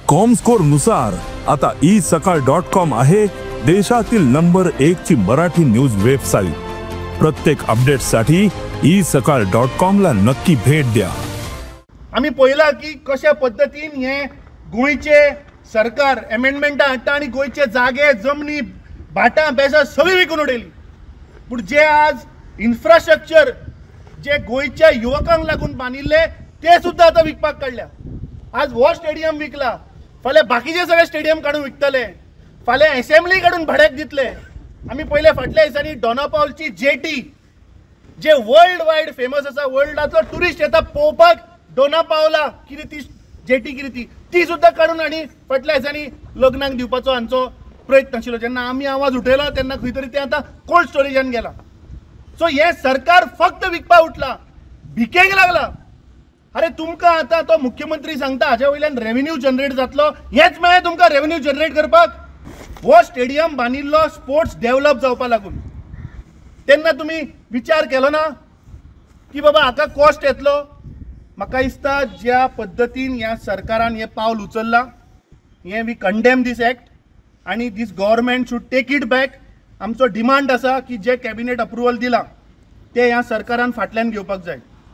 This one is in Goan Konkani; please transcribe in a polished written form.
कॉमस्कोर नुसार आता ई सकाळ डॉट कॉम आहे देशातील नंबर 1 ची मराठी न्यूज वेबसाईट। प्रत्येक अपडेटसाठी ई सकाळ डॉट कॉम ला नक्की भेट द्या। आमी पळयला की कशा पद्दतीन हे गोंयचे सरकार अमेंडमेंटां हाडटा आनी गोंयचे जागे जमनी भाटां बेसां सगळीं विकून उडयली। पूण जे आज इन्फ्रास्ट्रक्चर जे गोंयच्या युवकांक लागून बांदिल्ले ते सुद्दां आतां विकपाक काडल्या। आज हो स्टेडियम विकला, फाल्यां बाकीचे सगळे स्टेडियम काडून विकतले, फाल्यां एसेंब्ली काडून भाड्याक दितले। आमी पयले फाटल्या दिसांनी डोना पावलची जेटी जे वर्ल्ड वायड फेमस आसा, वर्ल्डाचो ट्युरिस्ट येता पळोवपाक डोना पावला कितें ती जेटी कितें ती, ती सुद्दां काडून आनी फाटल्या दिसांनी लग्नाक दिवपाचो हांचो प्रयत्न आशिल्लो। जेन्ना आमी आवाज उठयलो तेन्ना खंय तरी तें आतां कोल्ड स्टोरेजान गेलां। सो हें सरकार फक्त विकपाक उठलां, भिकेक लागलां। अरे तुमकां आतां तो मुख्यमंत्री सांगता हाज्या वयल्यान रेवेन्यू जनरेट जातलो, हेंच मेळ्ळें तुमकां रेवेन्यू जनरेट करपाक। हो स्टेडियम बांदिल्लो स्पोर्ट्स डेवलप जावपा लागून, तेन्ना तुमी विचार केलो ना की बाबा हाका कॉस्ट येतलो। म्हाका दिसता ज्या पद्दतीन ह्या सरकारान हें पावल उचल्लां हें we condemn these act आनी this government should take it back. आमचो डिमांड आसा की जे कॅबिनेट अप्रुवल दिलां तें ह्या सरकारान फाटल्यान घेवपाक जाय।